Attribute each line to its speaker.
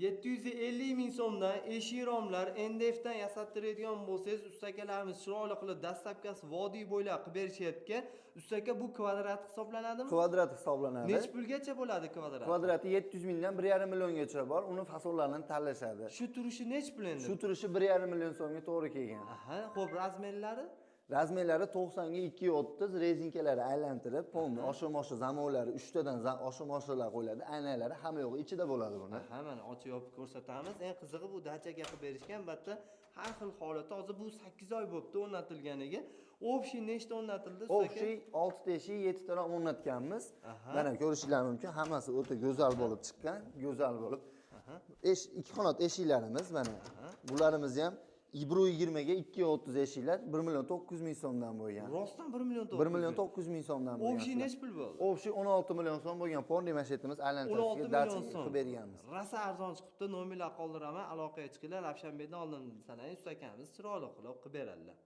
Speaker 1: 750 ming so'mdan eshik romlar MDFdan yasattiradigan bo'lsangiz, ustakalarimiz chiroyli qilib доставка si vodiy bo'ylab qilib berishyapti. Ustaka, bu kvadrat hisoblanadimi?
Speaker 2: Kvadrat hisoblanadi.
Speaker 1: Nechi pulgacha bo'ladi kvadrat?
Speaker 2: Kvadrati 700 mingdan 1,5 milliongacha bor. Uni fasonlarini tanlashadi.
Speaker 1: Shu turishi nechi pul endi?
Speaker 2: Shu turishi 1,5 million so'mga to'g'ri kelgan.
Speaker 1: Aha, xo'p, размер lari?
Speaker 2: Размер lari 90 ga 230, rezinkalari aylantirib, полный osha-mosha zamovlari, 3 tadan osha-moshalar qo'yiladi. Aynaklari hamma yo'g'i ichida bo'ladi buni.
Speaker 1: Aha, mana ochib yopib ko'rsatamiz. Eng qizig'i, bu dachaga qilib berishgan, albatta har xil holatda. Hozir bu 8 oy bo'libdi o'rnatilganiga. Общий nechta o'rnatildi, usta aka?
Speaker 2: Общий 6 ta eshik, 7 ta rom o'rnatganmiz. Mana ko'rishinglar mumkin, hammasi o'ta go'zal bo'lib chiqqan, go'zal bo'lib. Ikki qanot eshiklarimiz mana. Bularimiz ham 1,20 ga 2,30 eshiklar 1 million 900 ming so'mdan bo'lgan.
Speaker 1: Rostdan 1 million
Speaker 2: 1 million 900 ming so'mdan bo'lgan.
Speaker 1: Общий nechi pul bo'ldi?
Speaker 2: Общий 16 million so'm bo'lgan. Полный mashetimiz
Speaker 1: 16
Speaker 2: aylantirishga
Speaker 1: million
Speaker 2: dacha
Speaker 1: so'm.
Speaker 2: qilib berganmiz.
Speaker 1: Rosa arzon chiqibdi. Nomerlar qoldiraman, aloqaga chiqinglar. Ravshanbekdan oldin sanang, usta akamiz chiroyli qilib qilib beradilar.